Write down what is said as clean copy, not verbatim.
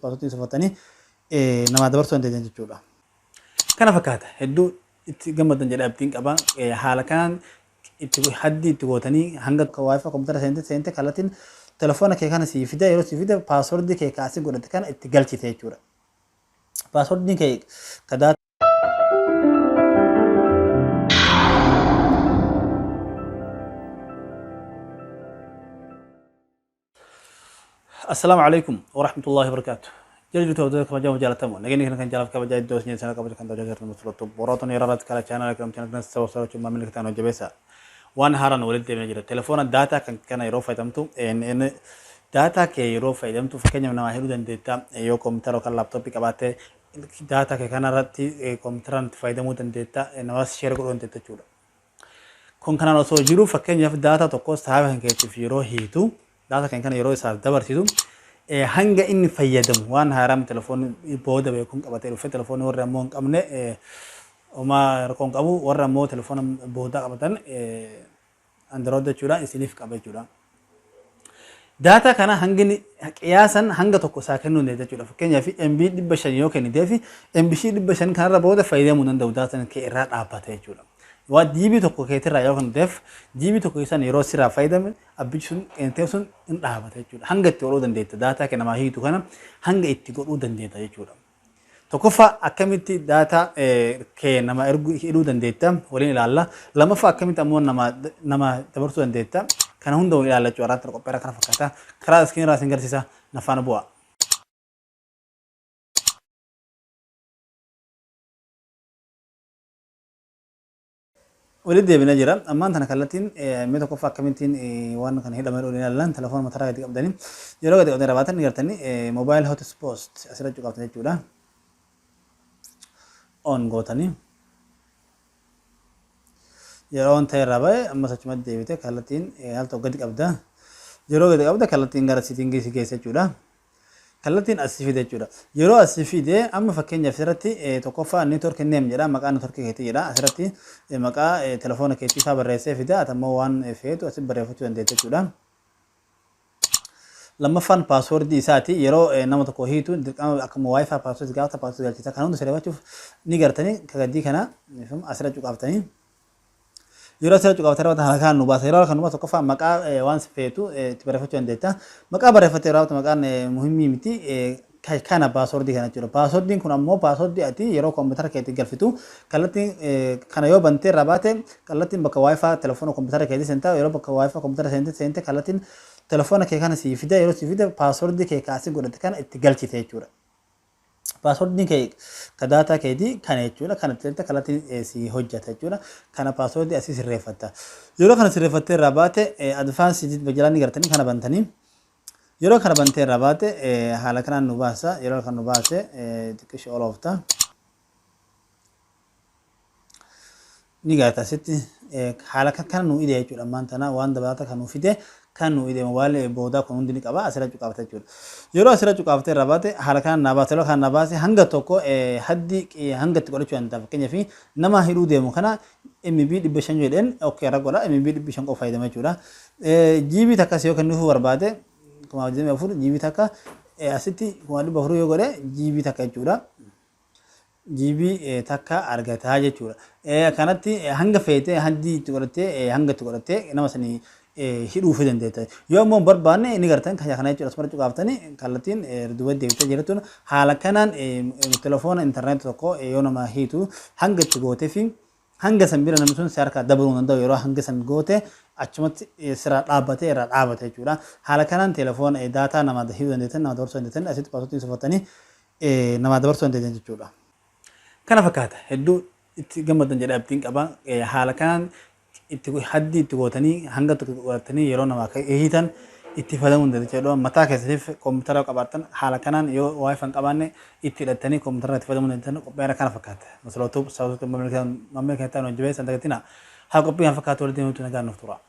Passwordii sirreeffattanii namaa dabarsuu dandeessan jechuudha. Kana fakkaata, hedduu itti gammadan jedhee abdiin qaba. Haala kanaan itti haddii itti gootanii hanga WiFi kompiitara seente seente kallattiin telefoona kee kana sii fida. Yeroo sii fida passwordii kee kaasii godhate kana itti galchite jechuudha. Passwordiin kee ka Assalaamu alaikum warahmatullahi wabarakatuh. Jala jirtu hordoftoota kabajamoo jaalatamoo, nageenya kana kan jaalaaf kabajaa iddoo isin sana kabaju kan ta'u jirtu musirrattu borootonni yeroo irratti kala chaanaala kan chaanaala kana saba saba maamila kitaan hojjabeessa. Waan haaraan walitti deemee jira. Telefoona daataa kan kana yeroo fayyadamtu, daataa kee yeroo fayyadamtu, fakkeenyaaf namaa hidhuu dandeetta. Yoo kompiitara yookaan laaptooppii qabaatte, daataa kee kana irratti kompiitaraan itti fayyadamuu dandeetta, namaas share godhuu dandeetta jechuudha. Kun kanaan osoo jiru, fakkeenyaaf daataa tokko saahiba kan keetiif yeroo hiitu, daataa kan kana yeroo isaaf dabarsitu, hanga inni fayyadamu waan haaraan telefoonni booda beekuun qabatee dhufe. Telefoonni warri ammoo hin qabne homaa rakkoo hin qabu, warra ammoo telefoona boodaa qabatan Android jechuudha isiniif qaba jechuudha. Daataa kana hangi qiyaasan hanga tokko isaa kennuu dandeetta jechuudha. Fakkeenyaaf MB 500 yoo kenniteef, MB 500 kanarra booda fayyadamuu danda'u, daataan kee irraa dhaabbata jechuudha. Waa GB 1 keetirraa yoo kenniteef, GB 1 isaan yeroo sirraa fayyadame abbichi sun kenniteef sun hin dhaabata jechuudha. Hanga itti godhuu dandeetta, daataa kee namaa hiitu kana hanga itti godhuu dandeetta jechuudha. Tokkoffaa, akkamitti daataa kee nama erguu hidhuu dandeetta waliin ilaalla. Lammaffaa, akkamitti ammoo nama dabarsuu dandeetta. Kana hunda waliin ilaalla jechuudha. Har'aan qopheera kana fakkaata. Karaa iskiin irraa isin garsiisa, na faana bu'a. Walitti deebinee jira. Ammaan tana kallattiin mee tokkoffaa akkamittiin waan kana hidhame waliin ilaallan. Telefoona matarraa gadi qabdanii, yeroo gadi qabdanii rabaatan ni gartanii mobile hotspot asirra cuqaaftan jechuudha. On gootanii. Yeroo on ta'e irraa ba'e ammas achumatti deebite kallattiin al tokko gadi qabda. Yeroo gadi qabda kallattiin gara settingii si geessa jechuudha. Kallattiin as si fide jechuudha. Yeroo as si fide amma fakkeenyaaf asirratti tokkoffaa network name jedha, maqaa networkii keetii jedha. Asirratti maqaa telefoona keetii faa barreessee fida, ati ammoo waan feetu asitti barreeffachuu dandeetta jechuudha. Lammaffaan passwordii isaati. Yeroo nama tokko hiitu dirqama akkuma WiFi passwordii gaafata, passwordii galchita. Kana hunda sirreeffachuuf ni gartanii kagadii kana asirra cuqaaftanii. Yeroo asirra cuqaaftanii raawwatan haala kanaan nu baasa. Yeroo haala kan nu baasa tokkoffaa maqaa waan feetu itti barreeffachuu dandeetta. Maqaa barreeffattee raawwatu maqaan muhimmii miti. Kana passwordii kana jechuudha. Passwordiin kun ammoo passwordii ati yeroo kompiitara keetti galfitu kallattiin kana yoo bantee irraa baate kallattiin bakka WiFi telefoona kompiitara keetii seentaa. Yeroo bakka WiFi kompiitara seente seente kallattiin telefoona kee kana sii fida. Yeroo sii fida passwordii kee kaasii godhate kana itti galchite jechuudha. Passwordiin kee ka daataa keetii kana jechuudha. Kana itti galchite kallattiin sii hojjeta jechuudha. Kana passwordii asii sirreeffatta. Yeroo kana sirreeffattee irraa baate advanced jalaa ni gartanii kana bantanii. Yeroo kana bantee irraa baate haala kanaan nu baasa. Yeroo kana nu baase xiqqishee ol oofta. Ni garta asitti haala kana nu ide jechuudha. Ammaan tana waan dabalata kan nu fide kan nu ide mobaayilii boodaa kun hundi ni qaba, asirra cuqaafta jechuudha. Yeroo asirra cuqaaftee irraa baate haala kanaan naa baase. Yeroo kana naa baase hanga tokko haddi hanga itti godhachuu danda'a. Fakkeenyaaf nama hidhuu deemu kana MB 500 jedheen okay irra godha, MB 500 qofa fayyadama jechuudha. GB takkas yoo kennuufuu barbaade 1024 GB 1 asitti 400,000 yoo godhe GB 1 jechuudha. GB 1 argataa jechuudha. Kanatti hanga feete haddii itti godhattee hanga itti godhattee nama sanii hidhuufii dandeetta. Yoo ammoo hin barbaanne ni gartan kana jechuudha, asuma cuqaaftanii kallattiin duuba deebitee jirtuun haala kanaan telefoona intarneetii tokko yoo nama hiitu hanga itti gootee fi hanga san bira namni sun si harkaa dabaluu hin danda'u. Yeroo hanga san goote achumatti sirraa dhaabbatee irraa dhaabate jechuudha. Haala kanaan telefoona daataa nama hidhuu dandeettan, nama dabarsuu dandeettan, asitti passwordii sirreeffattanii namaa dabarsuu dandeettan jechuudha. Kana fakkaata, hedduu itti gammadan jedhee abdiin qaba. Haala kanaan itti haddii itti gootanii hanga tokko godhatanii yeroo namaa hiitan itti fayyadamuu dandeettan jechuudha. Mataa keessaniif kompiitara qabaattan haala kanaan yoo WiFi hin qabaanne itti hidhattanii kompiitara itti fayyadamuu dandeettan. Qophiin kana fakkaata. Masalootuu sababa maamila keenya ta'an hojii beesan dagatina. Haa qophii kana fakkaatu walitti nuti nagaan nuuf tura.